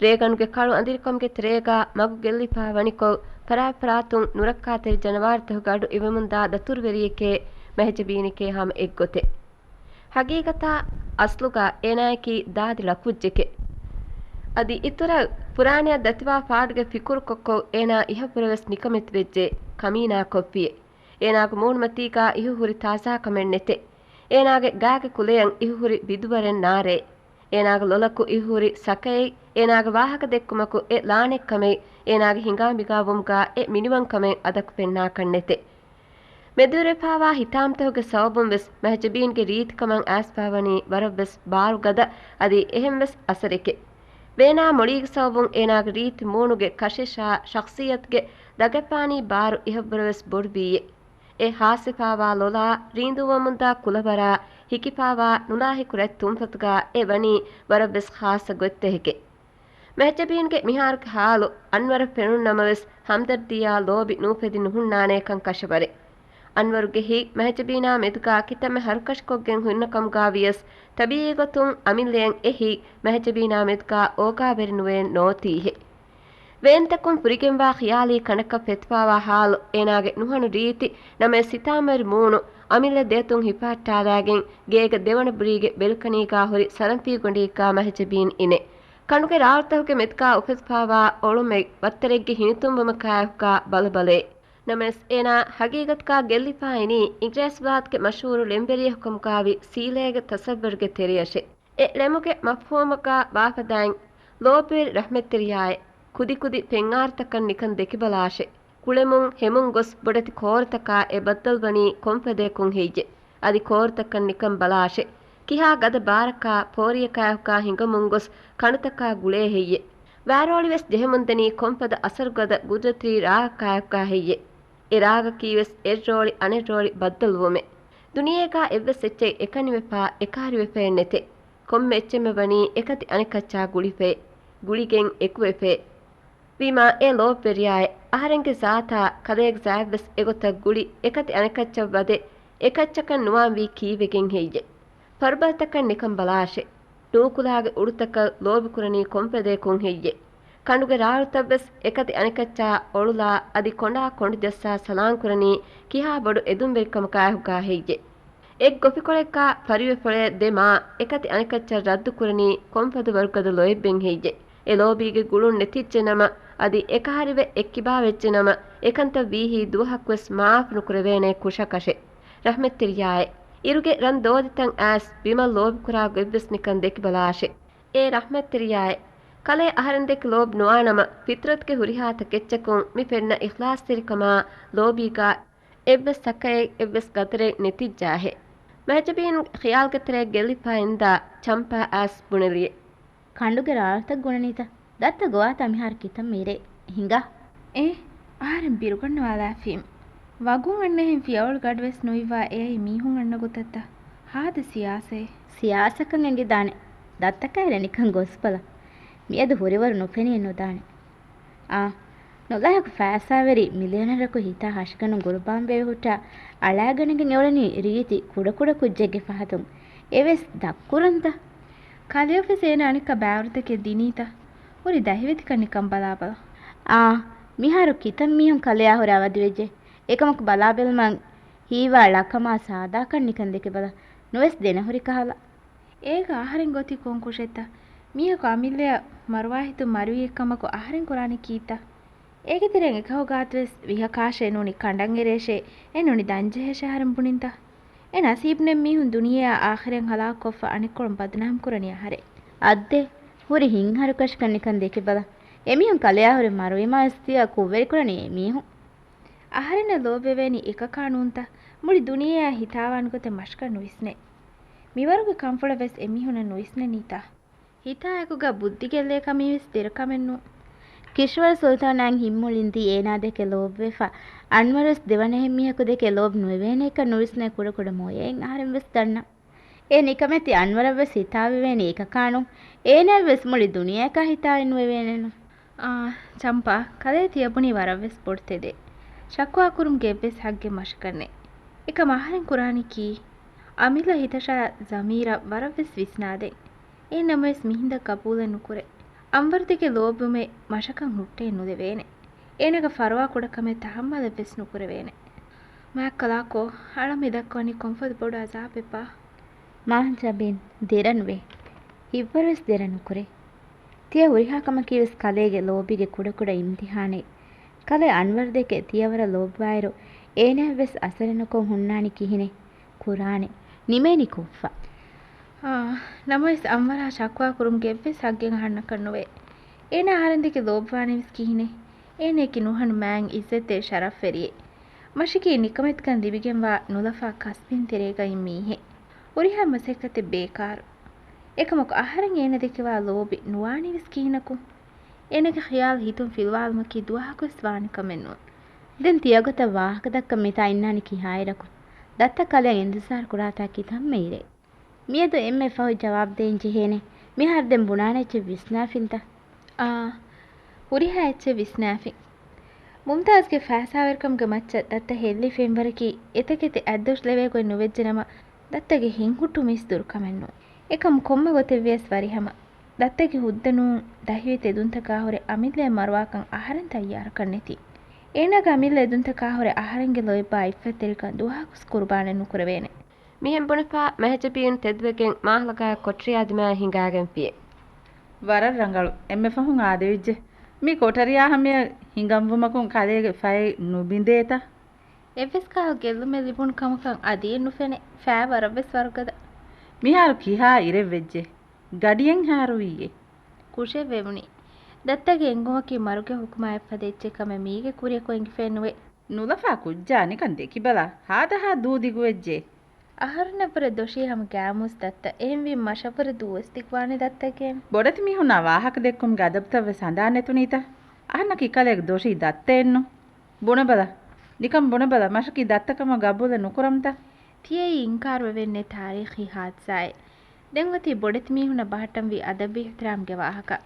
ރޭގަނޑުގެ ކަޅު އަނދިރިކަމުގެ ތެރޭގާ މަގު ގެއްލިފާ ވަނިކޮށް، ފަރާތް ފަރާތުން ނުރައްކާތެރި ޖަނަވާރުތަކުގެ އަޑު އިވެމުންދާ ދަތުރުވެރިއެކޭ މަހެޖަބީނެކޭ ހަމަ އެއްގޮތެއް. ހަގީގަތާ އަސްލުގަ އޭނާއަކީ ދާދި ޅަ ކުއްޖެކޭ. އަދި އިތުރަށް ފުރާނައަށް ދަތިވާ ފާޑުގެ ފިކުރުކޮށްކޮށް އޭނާ އިހަށްވުރެވެސް ނިކަމެތިވެއްޖެ، ކަމީނާކޮށްފިއެ. އޭނާގެ މޫނުމަތީގާ އިހު ހުރި ތާޒާކަމެއް ނެތެ. އޭނާގެ ގާގެ ކުލަޔަށް އިހު ހުރި ބިދުވަރެއް ނާރޭ. އޭނާގެ ލޮލަކު އިހު ހުރި ސަކައެއް، އޭނާގެ ވާހަކަ ދެއްކުމަކު އެ ލާނެއްކަމެއް، އޭނާގެ ހިނގާ މިގާ ވުމުގާ އެ މިނިވަންކަމެއް އަދަކު ފެންނާކަށް ނެތެ. މެދުވެރިވެފާވާ ހިތާމަތަކުގެ ސަބަބުން ވެސް މަހެޖަބީންގެ ރީތިކަމަށް އައިސްފާވަނީ ވަރަށްވެސް ބާރުގަދަ، އަދި އެހެންވެސް އަސަރެކެ. ވޭނާ މޮޅީގެ ސަބަބުން އޭނާގެ ރީތި މޫނުގެ ކަށިޝާ ޝަޚްސިއްޔަތުގެ ދަގައިފާނީ ބާރު އިހަށްވުރެވެސް ބޮޑުވީއެ. އެ ހާސްވެފާވާ ލޮލާ، ރީނދޫވަމުންދާ ކުލަވަރާ، ހިކިފާވާ ނުލާހިކު ރަތް ތުންފަތުގާ އެ ވަނީ ވަރަށްވެސް ޚާއްޞަ ގޮތްތަކެކޭ. މެހެޖަބީންގެ މިހާރުގެ ހާލު އަންވަރަށް ފެނުނު ނަމަވެސް، ހަމްދަރްދީއާ ލޯބި ނޫފެދި ނުހުންނާނޭކަން ކަށަވަރެއް. އަންވަރުގެ ހިތް މެހެޖަބީނާ މެދުގާ ކިތަންމެ ހަރުކަށިކޮށްގެން ހުންނަ ކަމުގާ ވިޔަސް، ތަބީޢީގޮތުން އަމިއްލައަށް އެ ހިތް މެހެޖަބީނާ މެދުގާ އޯގާވެރިނުވެ ނޯތީހެ. ވޭންތަކުން ފުރިގެންވާ ޚިޔާލީ ކަނޑަކަށް ފެތުފާވާ ހާލު، އޭނާގެ ނުހަނު ރީތި، ނަމަވެސް ހިތާމަވެރި މޫނު، އަމިއްލަ ދޭތުން ހިފަހައްޓާލާގެން، ގޭގެ ދެވަނަ ބުރީގެ ބެލްކަނީގާ ހުރި ސަލަންފީ ގޮނޑީގާ މަހެޖަބީން އިނެ. ކަނޑުގެ ރާޅުތަކުގެ މެދުގާ އުފެދިފާވާ އޮޅުމެއް ވައްތަރެއްގެ ހިނިތުންވުމަކާއެކުގާ ބަލަބަލައެ. ނަމަވެސް އޭނާ ހަގީގަތުގާ ގެއްލިފާ އިނީ އިނގިރޭސިވިލާތުގެ މަޝްހޫރު ޅެންވެރިޔަކު ކަމުގާވި ސީލޭގެ ތަސައްވަރުގެ ތެރެއަށެ. އެ ޅެމުގެ މަފްހޫމަކާ ބާފަދައިން ލޯބިވެރި ރަޙްމަތްތެރިޔާއެ، ކުދިކުދި ފެންއާރުތަކަށް ނިކަން ދެކިބަލާށެ. ކުޅެމުން ހެމުން ގޮސް ބޮޑެތި ކޯރުތަކާ އެ ބައްދަލުވަނީ ކޮންފަދަޔަކުން ހެއްޔެ؟ އަދި ކޯރުތަކަށް ނިކަން ބަލާށެ. ކިހާ ގަދަ ބާރަކާ ފޯރިޔަކާއެކުގާ ހިނގަމުން ގޮސް ކަނޑުތަކާ ގުޅޭ ހެއްޔެ؟ ވާރޯޅިވެސް ޖެހެމުންދަނީ ކޮންފަދަ އަސަރުގަދަ ގުދްރަތީ ރާގަކާއެކުގާ ހެއްޔެ؟ އެ ރާގަކީވެސް އެއްރޯޅި އަނެއްރޯޅި ބައްދަލުވުމެއް. ދުނިޔޭގާ އެއްވެސް އެއްޗެއް އެކަނިވެފާ އެކަހަރިވެފައެއް ނެތެ. ކޮންމެ އެއްޗެއްމެ ވަނީ އެކަތި އަނެކައްޗާ ގުޅިފައެ، ގުޅިގެން އެކުވެފައެ. ވީމާ އޭ ލޯބިވެރިޔާއެ، އަހަރެންގެ ޒާތާ ކަލޭގެ ޒާތްވެސް އެގޮތަށް ގުޅި އެކަތި އަނެކައްޗަށް ވަދެ، އެކައްޗަކަށް ނުވާންވީ ކީއްވެގެން ހެއްޔެ؟ ފަރުބަދަތަކަށް ނިކަން ބަލާށެ. ނޫކުލާގެ އުޑުތަކަށް ލޯބިކުރަނީ ކޮންފަދަޔަކުން ހެއްޔެ؟ ކަނޑުގެ ރާޅުތައްވެސް އެކަތި އަނެކައްޗާ އޮޅުލާ އަދި ކޮނޑާ ކޮނޑު ޖައްސާ ސަލާންކުރަނީ ކިހާ ބޮޑު އެދުންވެރިކަމަކާއެކުގާ ހެއްޔެ؟ އެއް ގޮފިކޮޅެއްގާ ފަރިވެފޮޅެއް ދެ މާ އެކަތި އަނެކައްޗަށް ރައްދުކުރަނީ ކޮންފަދަ ވަރުގަދަ ލޯތްބެއް ހެއްޔެ؟ އެ ލޯބީގެ ގުޅުން ނެތިއްޖެ ނަމަ، އަދި އެކަހަރިވެ އެއްކިބާވެއްޖެ ނަމަ، އެކަންތައް ވީހީ ދުވަހަކުވެސް މާފު ނުކުރެވޭނެ ކުށަކަށެ. ރަޙްމަތްތެރިޔާއެ، އިރުގެ ރަން ދޯދިތައް އައިސް ބިމަށް ލޯބިކުރާ ގޮތްވެސް ނިކަން ދެކިބަލާށެ. އޭ ރަޙްމަތްތެރިޔާއެ، ކަލޭ އަހަރެންދެކެ ލޯބި ނުވާނަމަ، ފިޠްރަތުގެ ހުރިހާ ތަކެއްޗަކުން މި ފެންނަ އިޚްލާޞްތެރިކަމާ ލޯބީގާ އެއްވެސް ސަކައެއް، އެއްވެސް ގަދަރެއް ނެތިއްޖާހެ. މެހެޖަބީން ޚިޔާލްގެ ތެރޭ ގެއްލިފަ އިންދާ ޗަމްޕާ އައިސް ބުނެލިއެ. ކަނޑުގެ ރާޅުތައް ގުނަނީތަ؟ ދައްތަ ގޮވާތަ މިހާރު ކިތަންމެ އިރޭ. ހިނގާ. އޭ، އަހަރެން ބިރުގަންނަވާލާފީމް. ވަގުން އަންނަހެން ފިޔަވަޅު ގަޑުވެސް ނުއިއްވާ އެއައީ މީހުން އަންނަ ގޮތަށްތަ؟ ހާދަ ސިޔާސައެއް. ސިޔާސަކަން އެނގިދާނެ. ދައްތަކައިރެ ނިކަން ގޮސްބަލަ. މިއަދު ހުރިވަރު ނުފެނޭ ނުދާނެ. އާ، ނުލާހަކު ފައިސާވެރި މިލިއަނަރަކު ހިތާ ހަށިގަނޑު ގުރުބާންވެވި ހުއްޓާ އަޅާގަނެގެން އެއުޅެނީ ރީތި ކުޑަކުޑަ ކުއްޖެއްގެ ފަހަތުން. އެވެސް ދަށްކުރަންތަ؟ ކަލެޔަށްވެސް އޭނަ އަނެއްކާ ބާރުތަކެއް ދިނީތަ؟ ހުރި ދަހިވެތިކަން ނިކަން ބަލާބަލަ. އާ، މިހާރު ކިތަން މީހުން ކަލެޔާ ހުރެ އަވަދިވެއްޖެ. އެކަމަކު ބަލާބެލުމަށް ހީވާ ޅަކަމާ ސާދާކަން ނިކަން ދެކެބަލަ. ނުވެސް ދެނަހުރި ކަހަލަ. އޭގަ އަހަރެން ގޮތީ ކޮން ކުށެއްތަ؟ މީހަކު އަމިއްލަޔަށް މަރުވާހިތުން މަރުވިއެއްކަމަކު އަހަރެން ކުރާނީ ކީއްތަ؟ އޭގެ ތެރެއިން އެކަހުގާތުވެސް ވިހަ ކާށޭ ނޫނީ ކަނޑަށް އެރޭށޭ، އެ ނޫނީ ދަންޖެހޭށޭ އަހަރެން ބުނިންތަ؟ އެ ނަސީބުނެތް މީހުން ދުނިޔެއާ އާޚިރަތް ހަލާކުކޮށްފަ އަނެއްކޮޅުން ބަދުނާމް ކުރަނީ އަހަރެން. އައްދޭ، ހުރި ހިތްހަރުކަށިކަން ނިކަން ދެކިބަލަ. އެމީހުން ކަލެޔާ ހުރެ މަރުވީމާވެސް ތިޔަ ކުށްވެރިކުރަނީ އެމީހުން. އަހަރެންނަށް ލޯބިވެވޭނީ އެކަކާ ނޫންތަ؟ މުޅި ދުނިޔެއާ ހިތާވާނެ ގޮތެއް މަށަކަށް ނުވިސްނޭ. މިވަރުގެ ކަންފުޅަށް ވެސް އެމީހުންނަށް ނުވިސްނެނީތަ؟ ހިތާއެކުގަ ބުއްދި ގެއްލޭ ކަމީވެސް ދެރަ ކަމެއްނޫން. ކިޝްވަރު ސުލްތާނާއިން ހިތްމުޅިން ދީ އޭނާ ދެކެ ލޯބިވެފަ، އަންވަރުވެސް ދެވަނަ އެހެން މީހަކު ދެކެ ލޯބި ނުވެވޭނެކަން ނުވިސްނޭ ކުޑަކުޑަ މޮޔައިން އަހަރެން ވެސް ދަންނަ. އެ ނިކަމެތި އަންވަރަށްވެސް ހިތާވެވޭނީ އެކަކާނު. އޭނާއަށްވެސް މުޅި ދުނިޔެއަކާ ހިތާވެ ނުވެވޭނެނު. އާ، ޗަމްޕާ، ކަލޭ ތިޔަބުނީ ވަރަށްވެސް ބޮޑު ތެދެއް. ޝަކުވާ ކުރުމުގެ އެއްވެސް ހައްގެއް މަށަކަށްނެތް. އެކަމް އަހަރެން ކުރާނީ ކީއް؟ އަމިއްލަ ހިތަށާ ޒަމީރަށް ވަރަށްވެސް ވިސްނާދޭ. އެހެންނަމަވެސް މިހިނދަށް ގަބޫލެއް ނުކުރޭ. އަންވަރުދެކެ ލޯބިވުމެއް މަށަކަށް ހުއްޓައެއް ނުލެވޭނެ. އޭނާގެ ފަރުވާ ކުޑަކަމެއް ތަހައްމަލެއްވެސް ނުކުރެވޭނެ. މާތްކަލާކޯ، އަޅަން މި ދައްކަވަނީ ކޮންފަދަ ބޮޑު އަޒާބެއްބާ؟ މާހަންޖާބީން ދެރަނުވޭ. ހިތްވަރުވެސް ދެރަ ނުކުރޭ. ތިޔަ ހުރިހާ ކަމަކީވެސް ކަލޭގެ ލޯބީގެ ކުޑަކުޑަ އިމްތިހާނެއް. ކަލޭ އަންވަރުދެކެ ތިޔަ ވަރަށް ލޯބިވާއިރު، އޭނާއަށްވެސް އަސަރެއް ނުކޮށް ހުންނާނީ ކިހިނެއް؟ ކުރާނެ. ނިމޭނީ ކޮށްފަ. އާ، ނަމަވެސް އަންވަރާ ޝަކުވާ ކުރުމުގެ އެއްވެސް ހައްގެއް އަހަންނަކަށް ނުވޭ. އޭނާ އަހަރެންދެކެ ލޯބިވާނީވެސް ކިހިނެއް؟ އޭނައަކީ ނުހަނު މާތް އިއްޒަތްތެރި ޝަރަފްވެރިއެއް. މަށަކީ ނިކަމެތިކަން ލިބިގެންވާ ނުލަފާ ކަސްބިންތެރޭގައި މީހެއް. ހުރިހާ މަސައްކަތެއް ބޭކާރު. އެކަމަކު އަހަރެން އޭނަ ދެކެވާ ލޯބި ނުވާނީވެސް ކިހިނަކު؟ އޭނަގެ ޚިޔާލު ހިތުން ފިލުވާލުމަކީ ދުވަހަކުވެސް ވާނެ ކަމެއް ނޫން. ދެން ތިޔަގޮތަށް ވާހަކަ ދައްކަން މިތާ އިންނާނީ ކިހާއިރަކު؟ ދައްތަ ކަލޭ އިންތިޒާރު ކުރާތާ ކިތަންމެ އިރޭ. މިއަދު އެންމެ ފަހު ޖަވާބު ދޭން ޖެހޭނެ. މިހާރު ދެން ބުނާނެ އެއްޗެއް ވިސްނާފިންތަ؟ އާ، ހުރިހާ އެއްޗެއް ވިސްނާފިން. މުމްތާޒްގެ ފައިސާވެރިކަމުގެ މައްޗަށް ދައްތަ ހެއްލި ފެންވަރަކީ އެތަކެތި އަތްދޮށް ލެވޭ ގޮތް ނުވެއްޖެނަމަ، ދައްތަގެ ހިތްހުއްޓުމީސް ދުރުކަމެއްނޫން. އެކަމް ކޮންމެ ގޮތެއްވިޔަސް ވަރިހަމަ، ދައްތަގެ ހުއްދަ ނޫން ދަހިވެތި އެދުންތަކާހުރެ އަމިއްލައަށް މަރުވާކަން އަހަރެން ތައްޔާރަކަށް ނެތި. އޭނާގެ އަމިއްލަ އެދުންތަކާހުރެ އަހަރެންގެ ލޯތްބާ އިއްފަތްތެރިކަން ދުވަހަކުސް ކުރުބާނެއް ނުކުރެވޭނެ. މިހެން ބުނެފާ މެހެޖަބީން ތެދުވެގެން މާހަލަގާ ކޮޓަރިޔާ ދިމާއަށް ހިނގާގެންފިއެ. ވަރަށް ރަނގަޅު. އެންމެ ފަހުން އާދެވިއްޖެ. މި ކޮޓަރިޔާ ހަމަޔަށް ހިނގަންވުމަކުން ކަލޭގެ ފައެއް ނުބިނދޭތަ؟ އެއްވެސް ކަހަލަ ގެއްލުމެއް ލިބުނު ކަމަކަށް އަދިއެއް ނުފެނޭ. ފައި ވަރަށްވެސް ވަރުގަދަ. މިހާރު ކިހާ އިރެއްވެއްޖެ؟ ގަޑިއެއް ހާރުވީއޭ. ކުށެއް ވެވުނީ. ދައްތަގެ އެންގުމަކީ މަރުގެ ހުކުމާ އެއްފަދަ އެއްޗެއް ކަމެއް މީގެ ކުރިއަކު އެނގިފައެއް ނުވޭ. ނުލަފާ ކުއްޖާ ނިކަން ދެކިބަލަ، ހާދަހާ ދޫ ދިގުވެއްޖެ. އަހަރުންނަށްވުރެ ދޮށީ ހަމަ ގާމޫސް ދައްތަ. އެހެންވީމަ މަށަށްވުރެ ދޫވެސް ދިގުވާނެ ދައްތަގެން. ބޮޑެތި މީހުންނާ ވާހަކަ ދެއްކުމުގެ އަދަބުތައްވެސް ހަނދާން ނެތުނީތަ؟ އަހަންނަކީ ކަލޭގެ ދޮށީ ދައްތައެއްނު. ބުނެބަލަ. ނިކަން ބުނެބަލަ، މަށަކީ ދައްތަކަމަށް ގަބޫލެއް ނުކުރަމުތަ؟ ތިޔައީ އިންކާރުވެވެންނެއް ތާރީޚީ ހާދިސާއެއް. ދެން އޮތީ ބޮޑެތި މީހުންނަށް ބަހައްޓަންވީ އަދަބު އިޙްތިރާމްގެ ވާހަކަ.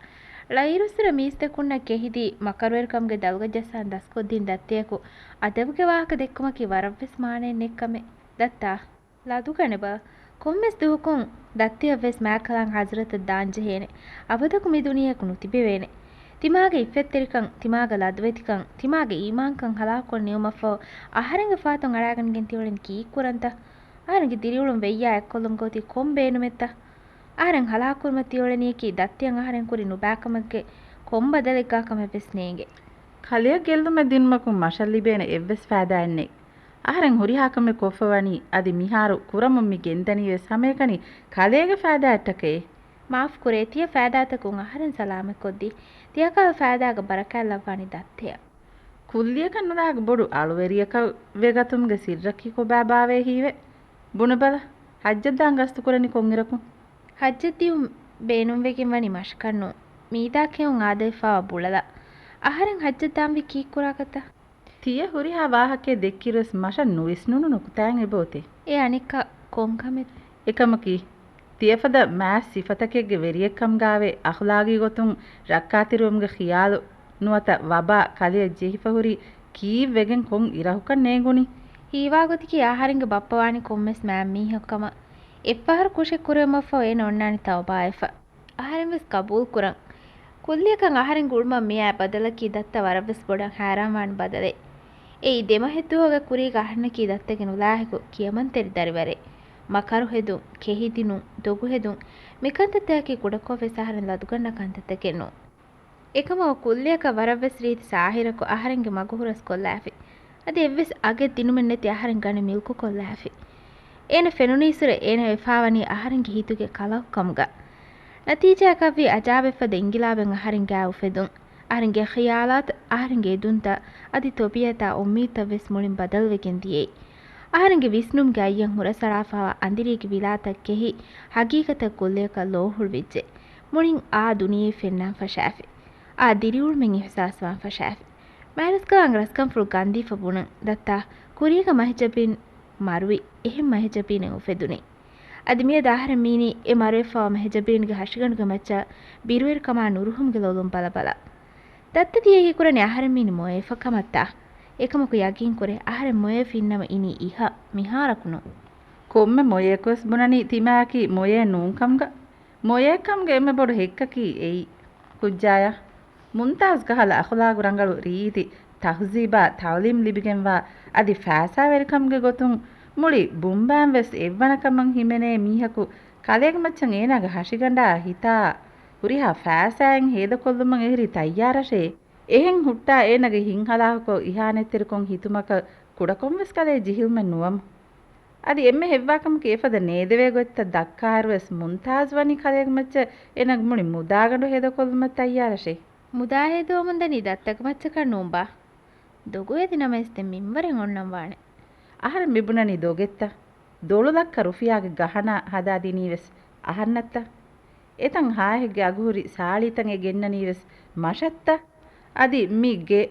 ޅައިރުއްސުރެ މީސްތަކުންނަށް ކެހިދީ، މަކަރުވެރިކަމުގެ ދަލުގަ ޖައްސާން ދަސްކޮށްދިން ދައްތަޔަކު އަދަބުގެ ވާހަކަ ދެއްކުމަކީ ވަރަށްވެސް މާނައެއް ނެތްކަމެއް. ދައްތާ، ލަދުގަނެބަ. ކޮންމެސް ދުވަހަކުން ދައްތަޔަށްވެސް މާތްކަލާނގެ ޙަޟްރަތަށް ދާންޖެހޭނެ. އަބަދަކު މި ދުނިޔެއަކު ނުތިބެވޭނެ. ތިމާގެ އިއްފަތްތެރިކަން، ތިމާގެ ލަދުވެތިކަން، ތިމާގެ އީމާންކަން ހަލާކުކޮށް ނިމުމަށްފަހު، އަހަރެންގެ ފާތުން އަޅާގަނެގެން ތިއުޅެނީ ކީއްކުރަންތަ؟ އަހަރެންގެ ދިރިއުޅުން ވެއްޔާ އެއްކޮށްލުމުގަ އޮތީ ކޮން ބޭނުމެއްތަ؟ އަހަރެން ހަލާކުކުރުމަށް ތިއުޅެނީކީ ދައްތަޔަށް އަހަރެން ކުރި ނުބާކަމެއްގެ ކޮން ބަދަލެއްގާކަމެއްވެސް ނޭނގެ. ކަލެއަށް ގެއްލުމެއް ދިނުމަކުން މަށަށް ލިބޭނެ އެއްވެސް ފައިދާއެއް ނެތް. އަހަރެން ހުރިހާ ކަމެއް ކޮށްފަ ވަނީ، އަދި މިހާރު ކުރަމުން މި ގެންދަނީވެސް ހަމައެކަނި ކަލޭގެ ފައިދާއަށްޓަކައޭ. މާފުކުރޭ، ތިޔަ ފައިދާތަކުން އަހަރެން ސަލާމަތްކޮށްދީ. ތިޔަކަހަލަ ފައިދާގަ ބަރަކާތް ލައްވާނީ ދައްތަޔަށް. ކުއްލިއަކަށް ނުލާގެ ބޮޑު އަޅުވެރިޔަކަށް ވެގަތުމުގެ ސިއްރަކީ ކޮބާ ބާވޭ ހީވެ؟ ބުނެބަލަ، ޙައްޖަށްދާން ގަސްތުކުރަނީ ކޮންއިރަކުން؟ ޙައްޖަށްދިޔުން ބޭނުންވެގެން ވަނީ މަށަކަށްނޫން. މީދާ ކެއުން އާދަވެފާވާ ބުޅަލަށް. އަހަރެން ޙައްޖަށްދާންވީ ކީއްކުރާކަށްތަ؟ ތިޔަ ހުރިހާ ވާހަކައެއް ދެއްކިއިރުވެސް މަށަށް ނުވިސްނުނު ނުކުތާއެއް އެބައޮތޭ. އެ އަނެއްކާ ކޮންކަމެއް؟ އެކަމަކީ، ތިޔަފަދަ މާތް ސިފަތަކެއްގެ ވެރިއެއްކަމުގާވެ، އަޚްލާގީ ގޮތުން ރައްކާތެރިވުމުގެ ޚިޔާލު ނުވަތަ ވަބާ ކަލެއަށް ޖެހިފަ ހުރީ ކީއްވެގެން ކޮން އިރަކުކަން ނޭނގުނީ؟ ހީވާގޮތަކީ އަހަރެންގެ ބައްޕަ ވާނީ ކޮންމެސް މާތް މީހަކު ކަމަށް. އެއްފަހަރު ކުށެއް ކުރެވުމަށްފަހު އޭނަ އޮންނާނީ ތައުބާވެފަ. އަހަރެންވެސް ގަބޫލުކުރަން. ކުއްލިއަކަށް އަހަރެން ގުޅުމަށް މިއައި ބަދަލަކީ ދައްތަ ވަރަށްވެސް ބޮޑަށް ހައިރާންވާން ބަދަލެއް. އެއީ ދެމަހެއްދުވަހުގެ ކުރީގަ އަހަންނަކީ ދައްތަގެ ނުލާހިކު ކިޔަމަންތެރި ދަރިވަރެއް. މަކަރު ހެދުން، ކެހިދިނުން، ދޮގު ހެދުން، މިކަންތައްތަކަކީ ކުޑަކޮށްވެސް އަހަރެން ލަދުގަންނަ ކަންތައްތަކެއް ނޫން. އެކަމަކު ކުއްލިއަކަށް ވަރަށްވެސް ރީތި ސާހިރަކު އަހަރެންގެ މަގު ހުރަސްކޮށްލާފި. އަދި އެއްވެސް އަގެއް ދިނުމެއް ނެތި އަހަރެން ގަނޑެއް މިލްކުކޮށްލާފި. އޭނަ ފެނުނީއްސުރެ އޭނަ ވެފާވަނީ އަހަރެންގެ ހިތުގެ ކަލަކުކަމުގަ. ނަތީޖާއަކަށްވީ އަޖާބެއްފަދަ އިންގިލާބެއް އަހަރެންގާ އުފެދުން. އަހަރެންގެ ޚިޔާލާތު، އަހަރެންގެ އެދުންތައް، އަދި ތޮބީއަތާ އުއްމީދުތައްވެސް މުޅިން ބަދަލުވެގެން ދިޔައީ. އަހަރެންގެ ވިސްނުމުގެ އައްޔަން ހުރަސްއަޅާފައިވާ އަނދިރީގެ ވިލާތައް ކެހި، ހަގީގަތަށް ކުއްލިއަކަށް ލޯހުޅުވިއްޖެ. މުޅިން އާ ދުނިޔެ ފެންނާން ފަށާފި. އާ ދިރިއުޅުމެއް އިޙްސާސްވާން ފަށާފި. މާތްރަސްކަލާނގެ ރަސްކަންފުޅު ގަންދީފަ ބުނަން ދައްތާ، ކުރީގަ މަހެޖަބީން މަރުވި، އެހެން މަހެޖަބީނެއް އުފެދުނީ. އަދި މިއަދު އަހަރެން މީނީ އެ މަރުވެފައިވާ މަހެޖަބީންގެ ހަށިގަނޑުގެ މައްޗަށް ބިރުވެރިކަމާ ނުރުހުމުގެ ލޮލުން ބަލަބަލަ. ދައްތަ ތިޔަ ހީކުރަނީ އަހަރެން މީނީ މޮޔަވެފަ ކަމަށްތާ؟ އެކަމަކު ޔަގީންކުރޭ، އަހަރެން މޮޔަވެފަ އިންނަމަ އިނީ އިހަށް، މިހާރަކު ނޫން. ކޮންމެ މޮޔައަކުވެސް ބުނަނީ ތިމާއަކީ މޮޔައެއް ނޫންކަމުގަ. މޮޔައެއްކަމުގެ އެންމެ ބޮޑު ހެއްކަކީ އެއީ. ކުއްޖާޔާ، މުންތާޒް ކަހަލަ އަޚުލާގު ރަނގަޅު ރީތި، ތަހުޒީބާ ތައުލީމް ލިބިގެންވާ، އަދި ފައިސާވެރިކަމުގެ ގޮތުން މުޅި ބުނބާން ވެސް އެއްވަނަ ކަމަށް ހިމެނޭ މީހަކު ކަލޭގެ މައްޗަށް އޭނާގެ ހަށިގަނޑާ ހިތާ ހުރިހާ ފައިސާއެއް ހޭދަކޮށްލުމަށް އެހެރީ ތައްޔާރަށޭ. އެހެން ހުއްޓާ އޭނާގެ ހިތް ހަލާކުކޮށް އިހާނެތްތެރިކޮށް ހިތުމަކަށް ކުޑަކޮށްވެސް ކަލޭ ޖެހިލުމެއް ނުވަމު. އަދި އެންމެ ހެއްވާކަމަކީ އެފަދަ ނޭދެވޭ ގޮތްތައް ދައްކާއިރުވެސް މުންތާޒް ވަނީ ކަލޭގެ މައްޗަށް އޭނާގެ މުޅި މުދާގަނޑު ހޭދަކޮށްލުމަށް ތައްޔާރަށޭ. މުދާ ހޭދަވަމުންދަނީ ދައްތަގެ މައްޗަކަށް ނޫންބާ؟ ދޮގު ހެދި ނަމަވެސް ދެން މިންވަރެއް އޮންނަން ވާނެ. އަހަރެން މިބުނަނީ ދޮގެއްތަ؟ ދޮޅު ލައްކަ ރުފިޔާގެ ގަހަނާ ހަދާދިނީވެސް އަހަންނަށްތަ؟ އެތަން ހާހެއްގެ އަގުހުރި ސާޅީތައް އެ ގެންނަނީވެސް މަށަށްތަ؟ އަދި މި ގެ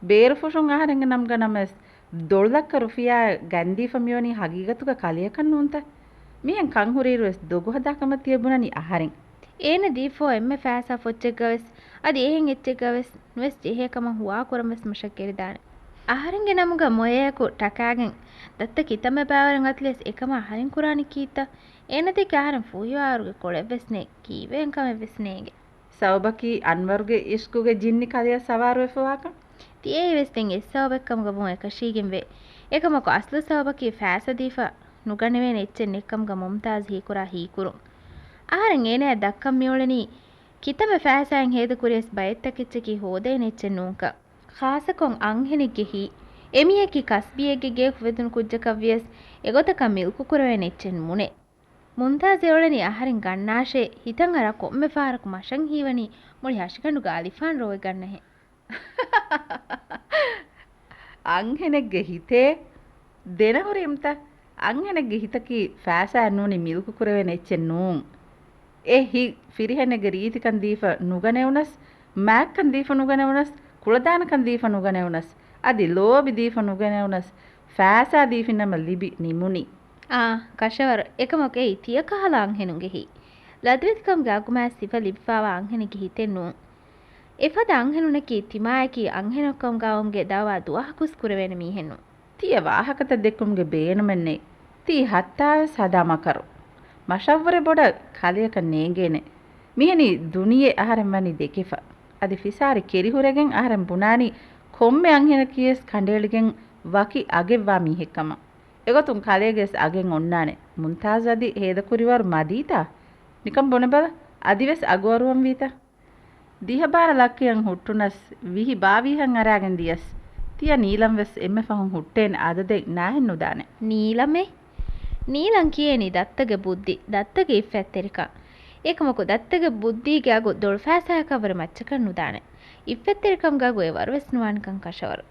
ބޭރުފުށުން އަހަރެންގެ ނަމުގަ ނަމަވެސް ދޮޅުލައްކަ ރުފިޔާ ގަންދީފަ މިވަނީ ހަގީގަތުގަ ކަލެއަކަށް ނޫންތަ؟ މިހެން ކަން ހުރިއިރުވެސް ދޮގު ހަދާ ކަމަށް ތިޔަ ބުނަނީ އަހަރެން. އޭނަ ދީފަ އެންމެ ފައިސާ ފޮއްޗެއްގަވެސް އަދި އެހެން އެއްޗެއްގަވެސް ނުވެސް ޖެހޭ ކަމަށް ހުވާކުރަން ވެސް މަށަށް ކެރިދާނެ. އަހަރެންގެ ނަމުގަ މޮޔައަކު ޓަކާގެން ދައްތަ ކިތަންމެ ބައިވަރުން އަތުލިޔަސް އެކަމަށް އަހަރެން ކުރާނީ ކީއްތަ؟ އޭނަ ދެކެ އަހަރެން ފޫހިވާވަރުގެ ކޮޅެއްވެސް ނެތް، ކީއްވެ އެހެން ކަމެއްވެސް ނޭނގެ. ސަބަބަކީ އަންވަރުގެ އިޝްގުގެ ޖިންނި ކަލެއަށް ސަވާރުވެފަވާކަން. ތިޔައީވެސް ދެން އެއްސަބަބެއްކަމުގަ ވުން އެކަށީގެންވޭ. އެކަމަކު އަސްލު ސަބަބަކީ ފައިސާ ދީފަ ނުގަނެވޭނެ އެއްޗެއް ނެތްކަމުގަ މުމްތާޒް ހީކުރާ ހީކުރުން. އަހަރެން އޭނަޔަށް ދައްކަން މިއުޅެނީ ކިތަންމެ ފައިސާއިން ހޭދަކުރިޔަސް ބައެއްތަކެއްޗަކީ ހޯދޭނެ އެއްޗެއް ނޫންކަން. ޚާއްޞަކޮށް އަންހެނެއްގެ ހިތް. އެމީހަކީ ކަސްބީއެއްގެ ގެއަކު އުފެދުނު ކުއްޖަކަށްވިޔަސް އެގޮތަކަށް މިލްކުކުރެވޭނެ އެއްޗެއް ނޫނޭ. މުންތާޒް އެއުޅެނީ އަހަރެން ގަންނާށޭ، ހިތަށް އަރާ ކޮންމެ ފަހަރަކު މަށަށް ހީވަނީ މުޅި ހަށިގަނޑުގަ އަލިފާން ރޯވެގަންނަހެން. އަންހެނެއްގެ ހިތޭ؟ ދެނަހުރީމްތަ؟ އަންހެނެއްގެ ހިތަކީ ފައިސާއެއް ނޫނީ މިލްކު ކުރެވޭނެ އެއްޗެއް ނޫން. އެ ހިތް ފިރިހެނެއްގެ ރީތިކަން ދީފަ ނުގަނެވުނަސް، މާތްކަން ދީފަ ނުގަނެވުނަސް، ކުޅަދާނަކަން ދީފަ ނުގަނެވުނަސް، އަދި ލޯބި ދީފަ ނުގަނެވުނަސް، ފައިސާ ދީފިނަމަ ލިބި ނިމުނީ. އާ، ކަށަވަރު، އެކަމަކު އެއީ ތިޔަކަހަލަ އަންހެނުންގެ ހިތް. ލަދުވެތިކަމުގެ އަގުމާތް ސިފަ ލިބިފާވާ އަންހެނެއްގެ ހިތެއް ނޫން. އެފަދަ އަންހެނުންނަކީ ތިމާޔަކީ އަންހެނަކަމުގައިވުމުގެ ދައުވާ ދުވަހަކުވެސް ކުރެވޭނެ މީހެއް ނޫން. ތިޔަ ވާހަކަތައް ދެއްކުމުގެ ބޭނުމެއް ނެތް. ތީ ހައްތާވެސް ހަދާ މަކަރު. މަށަށްވުރެ ބޮޑަށް ކަލެއަކަށް ނޭނގޭނެ. މިހެނީ ދުނިޔެ އަހަރެން ވަނީ ދެކެފަ. އަދި ފިސާރި ކެރިހުރެގެން އަހަރެން ބުނާނީ ކޮންމެ އަންހެނަކީވެސް ކަނޑައެޅިގެން ވަކި އަގެއްވާ މީހެއްކަމަށް. އެގޮތުން ކަލޭގެވެސް އަގެއް އޮންނާނެ. މުންތާޒް އަދި ހޭދަކުރިވަރު މަދީތާ؟ ނިކަން ބުނެބަލަ، އަދިވެސް އަގުއަރުވަންވީތަ؟ ދިހަ ބާރަ ލައްކަޔަށް ހުއްޓުނަސް، ވިހި ބާވީހަށް އަރާގެން ދިޔަސް، ތިޔަ ނީލަމްވެސް އެންމެ ފަހުން ހުއްޓޭނެ އަދަދެއް ނާހެއް ނުދާނެ. ނީލަމޭ؟ ނީލަން ކިޔޭނީ ދައްތަގެ ބުއްދި، ދައްތަގެ އިއްފަތްތެރިކަން. އެކަމަކު ދައްތަގެ ބުއްދީގެ އަގު ދޮޅު ފައިސާއަކަށްވުރެ މައްޗަކަށް ނުދާނެ. އިއްފަތްތެރިކަމުގެ އަގު އެ ވަރުވެސް ނުވާނެކަން ކަށަވަރު.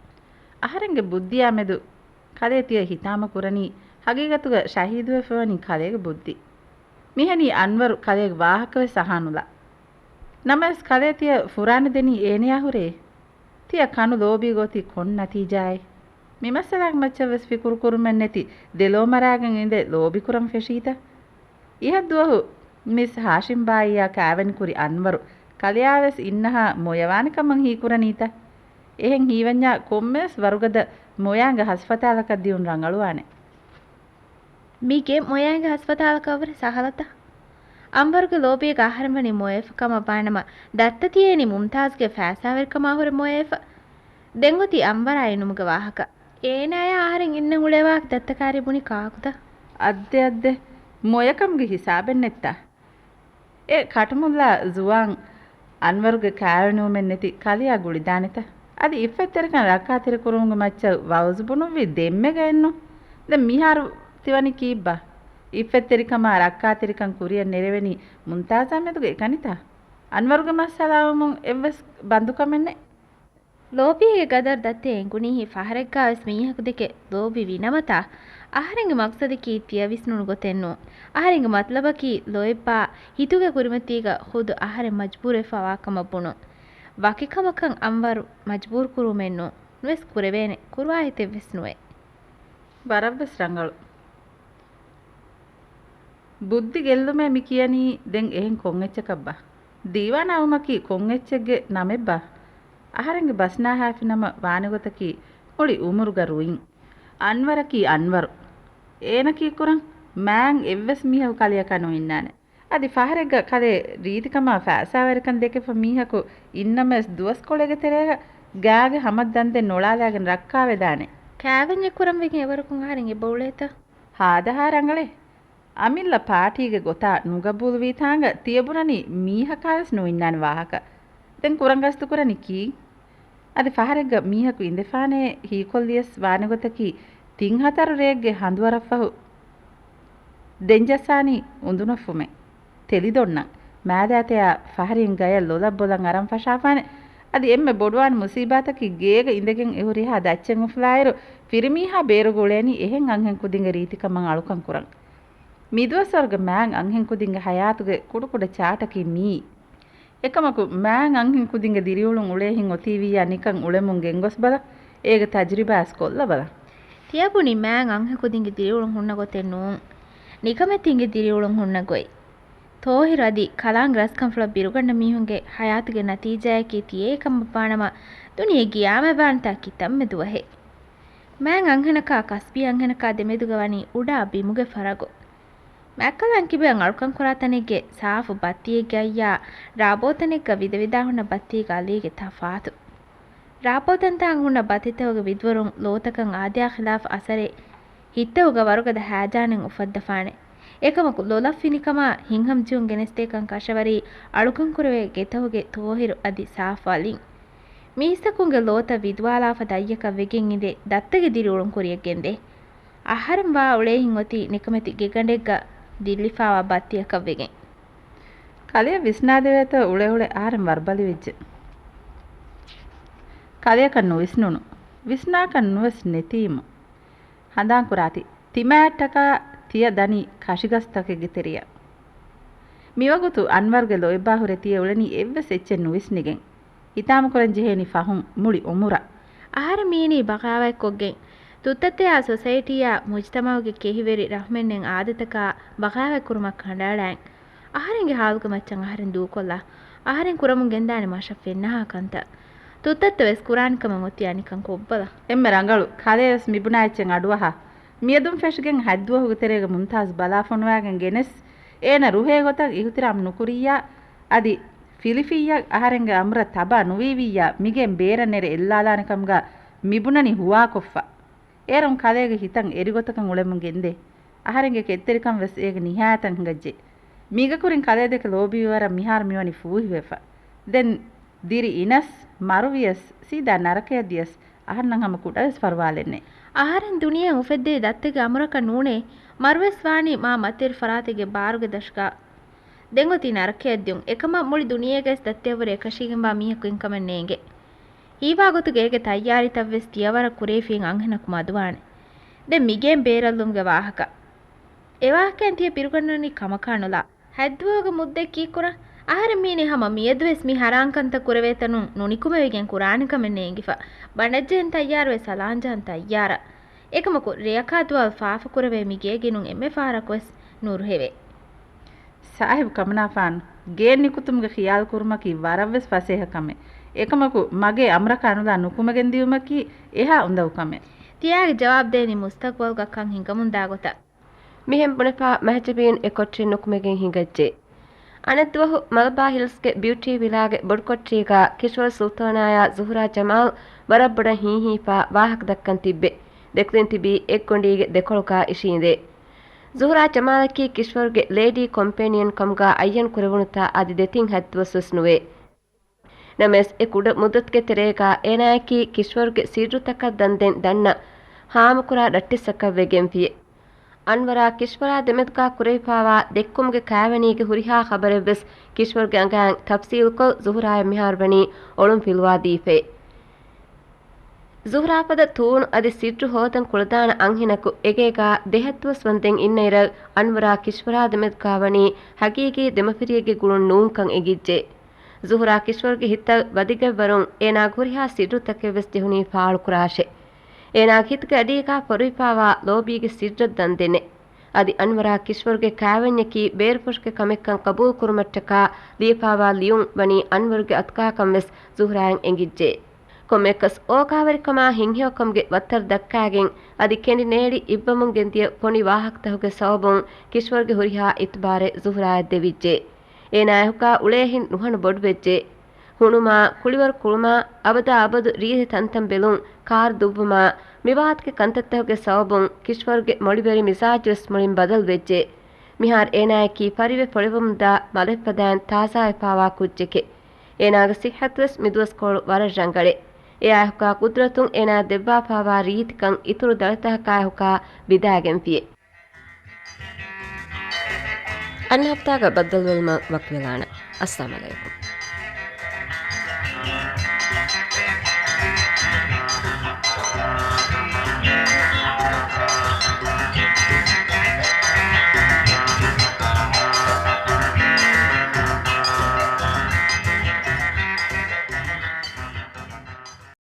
އަހަރެންގެ ބުއްދިއާ މެދު ކަލޭ ތިޔަ ހިތާމަ ކުރަނީ، ހަގީގަތުގަ ޝަހީދުވެފަވަނީ ކަލޭގެ ބުއްދި. މިހެނީ އަންވަރު ކަލޭގެ ވާހަކަވެސް އަހާނުލާ. ނަމަވެސް ކަލޭ ތިޔަ ފުރާނަ ދެނީ އޭނަޔާ ހުރެ. ތިޔަ ކަނު ލޯބީގަ އޮތީ ކޮން ނަތީޖާއެއް؟ މި މައްސަލާގެ މައްޗަށްވެސް ފިކުރު ކުރުމެއް ނެތި ދެލޯ މަރާގެން އިނދެ ލޯބި ކުރަން ފެށީތަ؟ އިހަށް ދުވަހު މިސް ހާޝިމް ބާއިއާ ކާވެނިކުރި އަންވަރު ކަލެޔާވެސް އިންނަހާ މޮޔަވާނެ ކަމަށް ހީކުރަނީތަ؟ އެހެން ހީވަންޏާ ކޮންމެވެސް ވަރުގަދަ މޮޔައިންގެ ހަސްފަތާލަކަށް ދިއުން ރަނގަޅުވާނެ. މި ގެ މޮޔައިންގެ ހަސްފަތާލަކަށްވުރެ ސަހަލަތަ؟ އަންވަރުގެ ލޯބީގަ އަހަރެން ވަނީ މޮޔަވެފަ ކަމަށް ވާނަމަ، ދައްތަ ތިޔައިނީ މުމްތާޒްގެ ފައިސާވެރިކަމާ ހުރެ މޮޔަވެފަ. ދެން އޮތީ އަންވަރާ އިނުމުގެ ވާހަކަ. އޭނާޔާ އަހަރެން އިންނަން އުޅޭ ވާހަކަ ދައްތަ ކާރި ބުނި ކާކުތަ؟ އައްދެ އައްދެ، މޮޔަކަމުގެ ހިސާބެއް ނެއްތާ؟ އެ ކަޓުމުއްލާ ޒުވާން އަންވަރުގެ ކާވެނިވުމެއް ނެތި ކަލެޔާ ގުޅިދާނެތަ؟ އަދި އިއްފަތްތެރިކަން ރައްކާތެރިކުރުމުގެ މައްޗަށް ވައުޒު ބުނުއްވީ ދެންމެގައެއްނު؟ ދެން މިހާރު ތިވަނީ ކީއްބާ؟ އިއްފަތްތެރިކަމާ ރައްކާތެރިކަން ކުރިއަށް ނެރެވެނީ މުންތާޒާ މެދުގަ އެކަނިތާ؟ އަންވަރުގެ މައްސަލާވުމުން އެއްވެސް ބަންދުކަމެއް ނެތް. ލޯބީގެ ގަދަރު ދައްތަ އެނގުނީހީ ފަހަރެއްގާވެސް މީހަކު ދެކެ ލޯބިވި ނަމަތާ، އަހަރެންގެ މަގްސަދަކީ ތިޔަ ވިސްނުނު ގޮތެއް ނޫން. އަހަރެންގެ މަތްލަބަކީ ލޯތްބާ ހިތުގެ ކުރިމަތީގަ ޚުދު އަހަރެން މަޖްބޫރުވެފަ ވާކަމަށް ބުނުން. ވަކިކަމަކަށް އަންވަރު މަޖްބޫރު ކުރުވުމެއް ނޫން. ނުވެސް ކުރެވޭނެ. ކުރުވާ އެތެއްވެސް ނުވޭ. ވަރަށްވެސް ރަނގަޅު. ބުއްދި ގެއްލުމޭ މި ކިޔަނީ ދެން އެހެން ކޮން އެއްޗަކަށްބާ؟ ދީވާނާވުމަކީ ކޮން އެއްޗެއްގެ ނަމެއްބާ؟ އަހަރެންގެ ބަސް ނާހާފިނަމަ ވާނެގޮތަކީ މުޅި އުމުރުގަ ރުއިން. އަންވަރަކީ އަންވަރު. އޭނަ ކީއްކުރަން؟ މާތް އެއްވެސް މީހަކު ކަލެޔަކާ ނުއިންނާނެ. އަދި ފަހަރެއްގަ ކަލޭ ރީތިކަމާ ފައިސާވެރިކަން ދެކެފަ މީހަކު އިންނަމަވެސް ދުވަސްކޮޅެއްގެ ތެރޭގަ ގާގެ ހަމައްދަންދެން ނޮޅާލާގެން ރައްކާވެދާނެ. ކާވެންޏެއް ކުރަން ވެގެން އެވަރަކުން އަހަރެން އެބަ އުޅޭތަ؟ ހާދަހާ ރަނގަޅޭ. އަމިއްލަ ޕާޓީގެ ގޮތާ ނުގަބޫލުވީތާނގަ ތިޔަބުނަނީ މީހަކާވެސް ނުއިންނާނެ ވާހަކަ. ދެން ކުރަން ގަސްތުކުރަނީ ކީއް؟ އަދި ފަހަރެއްގަ މީހަކު އިނދެފާނޭ ހީކޮށްލިޔަސް ވާނެގޮތަކީ ތިން ހަތަރު ރެއެއްގެ ހަނދުވަރަށްފަހު ދެން ޖައްސާނީ އުނދުނަށްފުމެއް. ތެލިދޮންނަން. މާދައަތެޔާ ފަހަރިން ގަޔަށް ލޮލަށް ބޮލަށް އަރަން ފަށާފާނެ. އަދި އެންމެ ބޮޑުވާނެ މުސީބާތަކީ ގޭގަ އިނދެގެން އެހުރިހާ ދައްޗެއް އުފުލާއިރު ފިރިމީހާ ބޭރުގަ އުޅޭނީ އެހެން އަންހެން ކުދިންގެ ރީތިކަމަށް އަޅުކަން ކުރަން. މިދުވަސްވަރުގެ މާތް އަންހެން ކުދިންގެ ހަޔާތުގެ ކުޑަކުޑަ ޗާޓަކީ މިއީ. އެކަމަކު، މާތް އަންހެން ކުދިންގެ ދިރިއުޅުން އުޅޭހިން އޮތީވިއްޔާ ނިކަން އުޅެމުން ގެންގޮސްބަލަ، އޭގެ ތަޖުރިބާ އަސް ކޮށްލަބަލަ. ތިޔަބުނި މާތް އަންހެން ކުދިންގެ ދިރިއުޅުން ހުންނަ ގޮތެއް ނޫން. ނިކަމެތިންގެ ދިރިއުޅުން ހުންނަ ގޮތް. ތޯހިރު އަދި ކަލާނގެ ރަސްކަންފުޅަށް ބިރުގަންނަ މީހުންގެ ހަޔާތުގެ ނަތީޖާއަކީ ތިޔޭ ކަމަށްވާނަމަ، ދުނިޔެ ގިޔާމަތްވާންތާ ކިތަންމެ ދުވަހެއް. މާތް އަންހެނަކާ ކަސްބީ އަންހެނަކާ ދެމެދުގަ ވަނީ އުޑާ ބިމުގެ ފަރަގު. މާތްކަލާނގެ ކިބައިން އަޅުކަން ކުރާ ތަނެއްގެ ސާފު ބައްތިއެއްގައިއްޔާ، ރާބޯތަނެއްގަ ވިދަވިދާ ހުންނަ ބައްތީގެ އަލީގެ ތަފާތު. ރާބޯތަންތާނގަ ހުންނަ ބައްތިތަކުގެ ވިދުވަރުން ލޯތަކަށް އާދަޔާ ޚިލާފު އަސަރެއް ހިތްތަކުގަ ވަރުގަދަ ހައިޖާނެއް އުފައްދަފާނެ. އެކަމަކު، ލޮލަށް ފިނިކަމާ ހިތްހަމަޖެހުން ގެނެސްދޭކަން ކަށަވަރީ އަޅުކަންކުރެވޭ ގެތަކުގެ ތޯހިރު އަދި ސާފު އަލިން. މީސްތަކުންގެ ލޯތައް ވިދުވާލާފަ ދައްޔަކަށް ވެގެން އިނދެ ދައްތަގެ ދިރިއުޅުން ކުރިއަށް ގެންދޭ. އަހަރެން ވާ އުޅޭހިން އޮތީ ނިކަމެތި ގެގަނޑެއްގަ ދިއްލިފާވާ ބައްތިއަކަށް ވެގެން. ކަލެއަށް ވިސްނާދެވޭތޯ އުޅެ އުޅެ އަހަރެން ވަރުބަލިވެއްޖެ. ކަލެއަކަށް ނުވިސްނުނު. ވިސްނާކަށް ނުވެސް ނެތީމު. ހަނދާންކުރާތި، ތިމާއަށްޓަކާ ތިޔަ ދަނީ ކަށިގަސްތަކެއްގެ ތެރެއަށް. މިވަގުތު އަންވަރުގެ ލޯތްބާ ހުރެ ތިޔަ އުޅެނީ އެއްވެސް އެއްޗެއް ނުވިސްނިގެން. ހިތާމަކުރަން ޖެހޭނީ ފަހުން މުޅި އުމުރަށް. އަހަރެން މީނީ ބަޣާވާތްކޮށްގެން. ތުއްތައްތަޔާ ސޮސައިޓީއާ މުޖްތަމަޢުގެ ކެހިވެރި ރަޙްމެއްނެތް އާދަތަކާ ބަޣާވާތްކުރުމަށް ކަނޑައަޅައިން. އަހަރެންގެ ޙާލުގެ މައްޗަށް އަހަރެން ދޫކޮށްލާ. އަހަރެން ކުރަމުން ގެންދާނެ މަށަށް ފެންނަހާ ކަންތައް. ތުއްތައްތަ ވެސް ކުރާނެ ކަމެއް އޮތީ އަނިކަން ކޮށްބަލަ. އެންމެ ރަނގަޅު، ކަލޭ ވެސް މިބުނާ އެއްޗެއް އަޑުއަހާ. މިއަދުން ފެށިގެން ހަތްދުވަހުގެ ތެރޭގަ މުމްތާޒް ބަލާ ފޮނުވާގެން ގެނެސް، އޭނަ ރުހޭ ގޮތަށް އިހުތިރާމް ނުކުރިއްޔާ، އަދި ފިލިފިއްޔާ އަހަރެންގެ އަމުރަށް ތަބާ ނުވީވިއްޔާ، މިގެން ބޭރަށް ނެރެ އެއްލާލާނެ ކަމުގަ މިބުނަނީ ހުވާކޮށްފަ. އޭރުން ކަލޭގެ ހިތަށް އެރިގޮތަކަށް އުޅެމުން ގެންދޭ. އަހަރެންގެ ކެތްތެރިކަން ވެސް އޭގެ ނިހާޔަތަށް ހިނގައްޖެ. މީގަކުރިން ކަލޭދެކެ ލޯބީވަރަށް މިހާރު މިވަނީ ފޫހިވެފަ. ދެން ދިރި އިނަސް، މަރުވިޔަސް، ސީދާ ނަރަކަޔަށް ދިޔަސް، އަހަންނަށް ހަމަ ކުޑަވެސް ފަރުވާލެއްނެއް. އަހަރެން ދުނިޔެއަށް އުފެއްދެވި ދައްތަގެ އަމުރަކަށް ނޫނޭ، މަރުވެސް ވާނީ މާ މަތިވެރި ފަރާތެއްގެ ބާރުގެ ދަށުގަ. ދެން އޮތީ ނަރަކަޔަށް ދިޔުން. އެކަމަށް މުޅި ދުނިޔޭގައި ދައްތައަށްވުރެ އެކަށީގެންވާ މީހަކު އިންކަމެއް ނޭނގެ. ހީވާ ގޮތުގަ އޭގެ ތައްޔާރީތައްވެސް ތިޔަވަރަށް ކުރެވިފިން އަންހެނަކު މަދުވާނެ. ދެން މިގޭން ބޭރަށްލުމުގެ ވާހަކަ. އެވާހަކައިން ތިޔަ ބިރުގަންނަނީ ކަމަކާ ނުލާ. ހަތްދުވަހުގެ މުއްދަތް ކީއްކުރަން؟ އަހަރެން މީނީ ހަމަ މިއަދުވެސް މި ހަރާންކަންތައް ކުރެވޭތަނުން ނުނިކުމެވިގެން ކުރާނެ ކަމެއް ނޭނގިފަ. ބަނޑަށްޖެހެން ތައްޔާރުވެ ސަލާންޖަހަން ތައްޔާރަށް. އެކަމަކު ރެޔަކާ ދުވަހު ފާފަކުރެވޭ މިގޭގެނުން އެންމެ ފަހަރަކުވެސް ނުރުހެވޭ. ސާހިބު ކަމަނާފާނު، ގޭން ނިކުތުމުގެ ޚިޔާލު ކުރުމަކީ ވަރަށްވެސް ފަސޭހަ ކަމެއް. އެކަމަކު، މަގޭ އަމުރަކާ ނުލާ ނުކުމެގެން ދިޔުމަކީ އެހާ އުނދަގޫ ކަމެއް. ތިޔާގެ ޖަވާބު ދޭނީ މުސްތަގްބަލްގަ ކަން ހިނގަމުންދާ ގޮތަށް. މިހެން ބުނެފާ މެހެޖަބީން އެ ކޮޓަރިން ނުކުމެގެން ހިނގައްޖެ. އަނެއްދުވަހު މަލަބާ ހިލްސްގެ ބިއުޓީ ވިލާގެ ބޮޑުކޮޓަރީގަ ކިޝްވަރު ސުލްތޯނާޔާ ޒުހުރާ ޖަމާލް ވަރަށް ބޮޑަށް ހީހީފާ ވާހަކަ ދައްކަން ތިއްބެ. ދެކުދިން ތިބީ އެއްގޮނޑީގެ ދެކޮޅުގަ އިށީނދެ. ޒުހުރާ ޖަމާލަކީ ކިޝްވަރުގެ ލޭޑީ ކޮމްޕެނިއަން ކަމުގަ އައްޔަން ކުރެވުނުތާ އަދި ދެތިން ހަތްދުވަސްވެސް ނުވޭ. ނަމަވެސް އެ ކުޑަ މުއްދަތުގެ ތެރޭގަ އޭނާއަކީ ކިޝްވަރުގެ ސިއްރުތަކަށް ދަންދެން ދަންނަ ހާމަކުރާ ރައްޓެއްސަކަށް ވެގެންފިޔެ. އަންވަރާ ކިޝްވަރާ ދެމެދުގަ ކުރެވިފާވާ ދެއްކުމުގެ ކާވެނީގެ ހުރިހާ ޚަބަރެއްވެސް ކިޝްވަރުގެ އަނގައިން ތަފްސީލުކޮށް ޒުހުރާއަށް މިހާރު ވަނީ އޮޅުން ފިލުވާދީފައި. ޒުހުރާ ފަދަ ތޫނު އަދި ސިއްރު ހޯދަން ކުޅަދާނަ އަންހެނަކު އެގޭގަ ދެހަތްދުވަސް ވަންދެން އިންނައިރަށް އަންވަރާ ކިޝްވަރާ ދެމެދުގަ ވަނީ ހަގީގީ ދެމަފިރިއެއްގެ ގުޅުން ނޫންކަން އެނގިއްޖެ. ޒުހުރާ ކިޝްވަރުގެ ހިތަށް ވަދެގެންވަރުން އޭނާގެ ހުރިހާ ސިއްރުތަކެއްވެސް ޖެހުނީ ފާޅުކުރާށޭ. އޭނާގެ ހިތުގެ އަޑީގަ ފޮރުވިފާވާ ލޯބީގެ ސިއްރަށް ދަންދެނެއް. އަދި އަންވަރާ ކިޝްވަރުގެ ކާވެންޏަކީ ބޭރުފުށުގެ ކަމެއްކަން ޤަބޫލުކުރުމަށްޓަކާ ލިޔެފާވާ ލިޔުން ވަނީ އަންވަރުގެ އަތުގާކަން ވެސް ޒުހުރާއަށް އެނގިއްޖެ. ކޮންމެއަކަސް އޯގާވެރިކަމާ ހިތްހެޔޮކަމުގެ ވައްތަރު ދައްކާގެން އަދި ކެނޑި ނޭޅި އިއްވަމުން ގެންދިޔަ ފޮނި ވާހަކަތަކުގެ ސަބަބުން ކިޝްވަރުގެ ހުރިހާ އިތުބާރެއް ޒުހުރާއަށް ދެވިއްޖެ. އޭނާއަށް އެހުކާ އުޅޭހިން ނުހަނު ބޮޑުވެއްޖެ. ހުނުމާ، ކުޅިވަރު ކުޅުމާ، އަބަދާ އަބަދު ރީތި ތަންތަން ބެލުން، ކާރު ދުއްވުމާ، މިވާހަތަކެ ކަންތައްތަކުގެ ސަބަބުން ކިޝްވަރުގެ މޮޅިވެރި މިޒާޖުވެސް މުޅިން ބަދަލުވެއްޖެ. މިހާރު އޭނާއަކީ ފަރިވެ ފޮޅެވެމުންދާ މަލެއްފަދައިން ތާޒާވެފާވާ ކުއްޖެކެ. އޭނާގެ ސިއްހަތުވެސް މިދުވަސްކޮޅު ވަރަށް ރަނގަޅެ. އެއާއެކު ޤުދްރަތުން އޭނާ ދެއްވާފާވާ ރީތިކަން އިތުރު ދަޅަތަކަކާއެކު ވިދާގެންފިޔެ. އަންނަ ހަފްތާގަ ބައްދަލުވެލުމަށް ވަކިވެލާނަން. އައްސަލާމް ޢަލައިކުމް.